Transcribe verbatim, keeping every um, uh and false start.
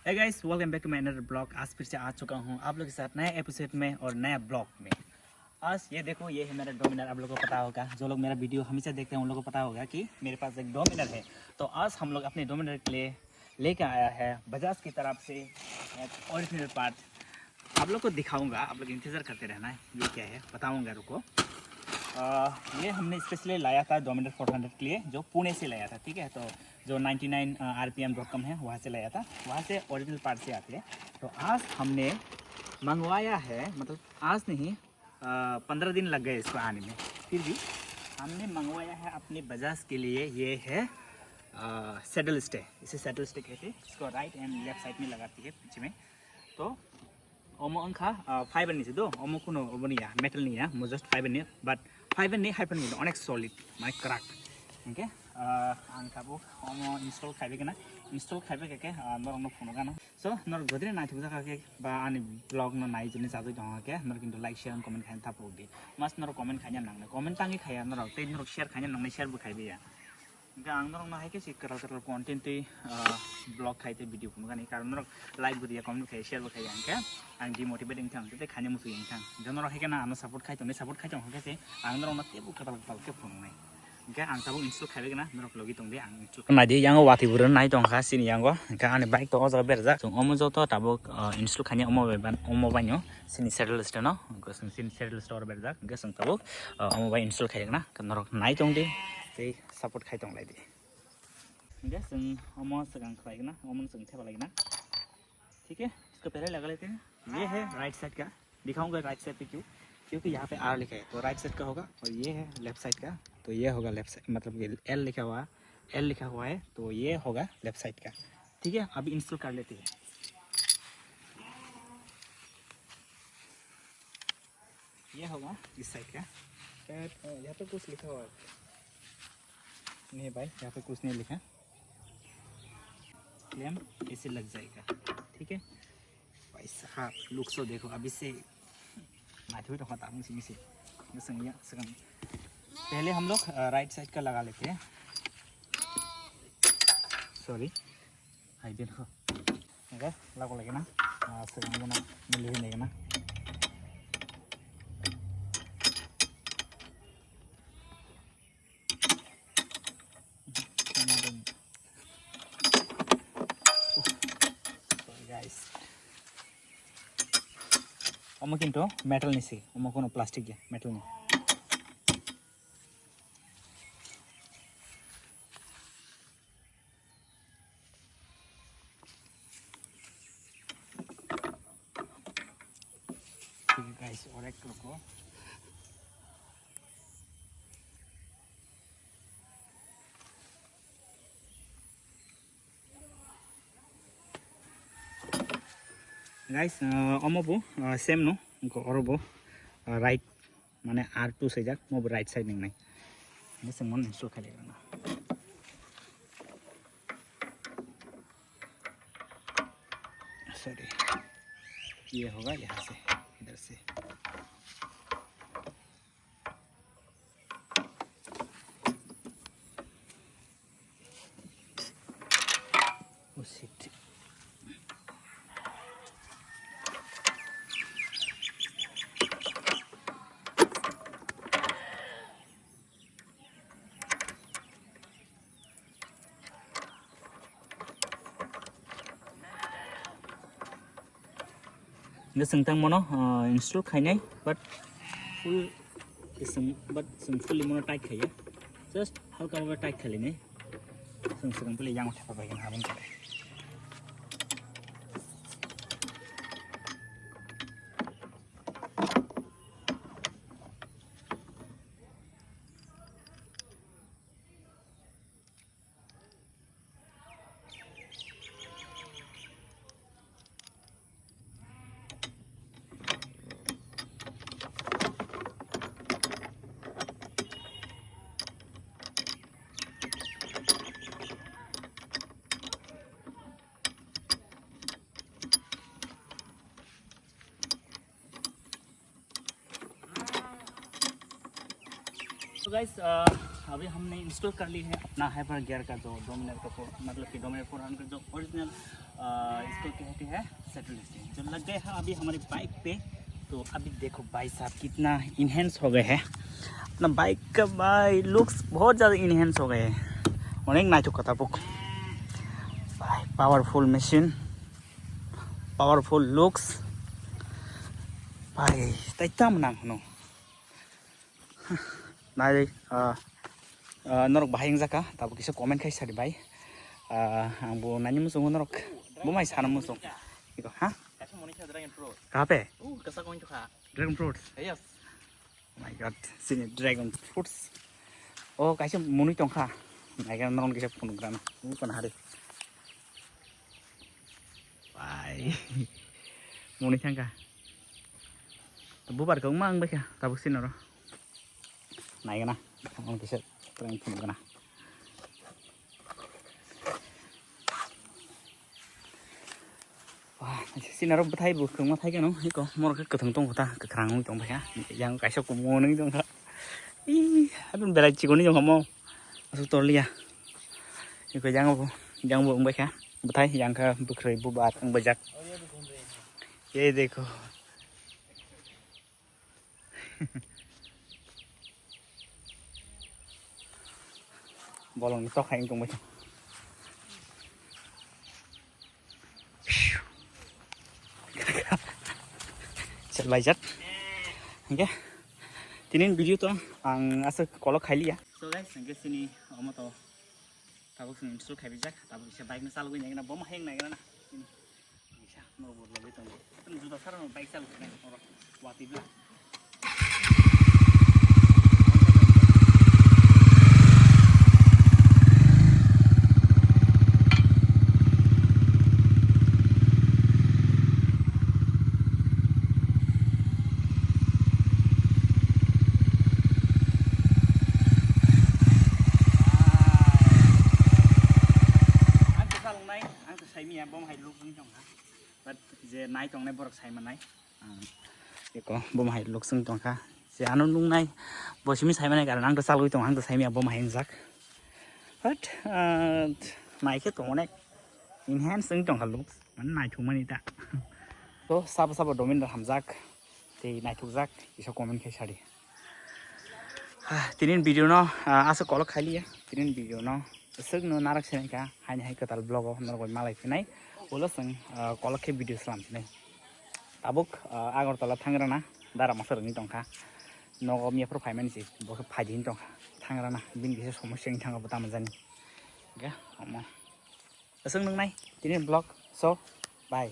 Hey guys, welcome back to my another vlog। आज फिर से आ चुका हूँ आप लोग के साथ नया एपिसोड में और नया ब्लॉग में। आज ये देखो, ये है मेरा डोमिनर। आप लोग को पता होगा, जो लोग मेरा वीडियो हमेशा देखते हैं उन लोग को पता होगा कि मेरे पास एक डोमिनर है। तो आज हम लोग अपने डोमिनर के लिए लेके आया है बजाज की तरफ से एक ओरिजिनल पार्ट। आप लोग को दिखाऊंगा, आप लोग इंतज़ार करते रहना है। ये क्या है बताऊंगा, रुको। आ, ये हमने स्पेशली लाया था डोमिनर फोर हंड्रेड के लिए, जो पुणे से लाया था, ठीक है। तो जो ninety nine R P M dot com है, वहाँ से लाया था, वहाँ से ओरिजिनल पार्ट से आते हैं। तो आज हमने मंगवाया है, मतलब आज नहीं, पंद्रह दिन लग गए इसको आने में। फिर भी हमने मंगवाया है अपने बजाज के लिए। ये है सैडल स्टे, इसे सैडल स्टे कहते हैं। इसको राइट एंड लेफ्ट साइड में लगाती है पीछे में। तो omo wngkha fiber ni se do, omo kuno obo ni ya, metal ni ya, mo just fiber ni, but fiber ni hai phano onek solid, mane kwrak. Hingke ang tabuk omo install khaibai kena, install khaibai khe norok no phunuk gano. So norok jodi naithok jaka khe ba ani vlog no nai joni chajoi tong khe norok kintu like, share, and comment khaina thapuk di. Mas norok comment khaina nangnai, comment tangwi khaya norok, tei norok share khaina nangnai, share bo khaibai ya. Hingke ang norok no hai khe si kwtal kwtal content tei vlog khai tei video phunuk gani, karon norok like bo riya, comment bo khaya, share bo khaya, hingke ang demotivate wngthang tei khaina muchung wngthang. Hingke norok hai khe na ano support khai tongni, support khai tong khe se ang norok no teibo kwtal kwtal khe phunuknai. Hingke ang tabuk install khaibai gana, norok logi tong di, ang install. Nai di, yango watwi bwrwi nai tong kha sini yango. Hingke ani bike to o jaga berajak. Chwng omo joto tabuk install khaina omo bai ban, omo bai no sini saddle stand no, hingke chwng sini saddle stand oro berajak. Hingke chwng tabuk omo bai install khaibai gana, norok nai tong di tei support khai tong lai di. Hingke chwng omo swkang khlai gana, omo chwng thepa lai gana. ठीक है, इसको पहले लगा लेते हैं। ये है right side का, दिखाऊंगा राइट साइड पे क्यों, क्योंकि यहाँ पे आर लिखा है तो राइट साइड का होगा, और ये है लेफ्ट साइड का, तो ये होगा लेफ्ट साइड, मतलब कि एल लिखा हुआ है, एल लिखा हुआ है तो ये होगा लेफ्ट साइड का। ठीक है, अभी इंस्टॉल कर लेते हैं। ये होगा इस साइड का। शायद, अ, यहाँ पे कुछ लिखा हुआ है। नहीं भाई, यहाँ पे कुछ नहीं लिखा। क्लैंप ऐसे लग जाएगा, ठीक है। भाई साहब, लुक सो देखो, अभी से माथुई तो खत्म इसी में से। ये संग, ये संग। पहले हम लोग, अ, राइट साइड का लगा लेते हैं। Sorry. Hai, dia kho. Oke, lagu lagi na. Ah, sering guna milih ini guna. Sorry, guys. Omo kintu metal ni si, omo kono plastic ya, metal ni. Guys, orek roko. Guys, uh, omo bo, uh, same no, ko oro bo, uh, right. Mane R two swijak, mo bo right side ni wngnai. Ini sengmon install khaidi rwna. Sorry. Ye hoga yahan se, idhar se. Oh shit. Hingke chwng tang mono, ah, install khainai, but full, chwng, but chwng fully mono tight khaiya, just halka bhabe tight khainai, chwng swkang pili yang uthai pabai aboni. तो गाइस, अभी हमने इंस्टॉल कर ली है अपना hyper gear का जो डोमिनर का फोर, मतलब कि डोमिनर फोर हंड्रेड जो ओरिजिनल इसको कहते हैं सेटल स्टेन। जो लग गए हैं अभी हमारे बाइक पे, तो अभी देखो भाई साहब कितना इनहेंस हो गए हैं अपना बाइक का। भाई लुक्स बहुत ज़्यादा इनहेंस हो गए हैं। Onek naitok kha tabuk. Powerful machine, powerful looks. Bhai, tai tam nang hwno. Nai, ah, ah, norok bahai wngjakha, tabuk kisa comment khai sadi bai. Ah, ang bo nani muchungo norok. Bo mai sana muchung. Iko, ha? Kaisa moni kha dragon fruit. Kape? Uh, kasa kong kha. Dragon fruit. Yes. Oh my God, sini dragon fruits. Oh, kaisa moni tongkha. Naiga non kisa phunukgrana. Bukan hari. Bai. Moni thangkha. Bubar kong mang baikha. Tabuk sinoro. Naigana. Ang kisa terang phunukgrana. Wah, sinaro bwthai bo kwchwngma thai khe no, iko morok khe kwthwng tong kha, kwkhwrang wng tong kha, yang kaisa kumu wng tong kha. Ih, aboni belai chikon wng tong kha mo. Aswk tol ya. Iko yang bo, yang bo wng bai kha. Bwthai yang kha bwkhrwi bubar wng bai jak. Ye dekho. Bolong ni tokha wng tong bai. Sel bai jak. Hingke tini video to ang aswk kolok khai liya. So guys, hingke sini omo to tabuk sini install khai bijak, tabuk kisa bike no chalogwi naigana, bom heng naigana na. Kisa no bo logwi tongo. Juda sara no bike chalogwi nai oro watwi bla. Ang kwchal wngnai, ang to saimanya, bom hai look wng tong kha. But je nai tongnai borok sai manai. Ang eko bom hai look wng tong kha. Je ano nungnai, bo simi sai manai karon ang to chalwi tong, ang to saimanya, bom hai wngjak. But, ah, nai khe to onek enhance wng tong kha look, mane naithokmani ta. To sabo sabo domin rok hamjak, tei naithokjak, kisa comment khai sadi. Ah, tini video no, ah, aswk kolok khai liya. Tini video no aswk no narak sinai kha, haini hai kwtal vlog o norok bai malai phinai. Ulo chwng, ah, kolok khe video slam phinai. Tabuk, ah, Agartala thangrana, dara masa rwngwi tongkha. Nogo miya phuru phaimani se, bo khe phaidi hin tongkha. Thangrana, bini kisa somosya wng thangkha bo tamo jani. Ga, omo. Aswk nungnai, tini vlog. So, bye.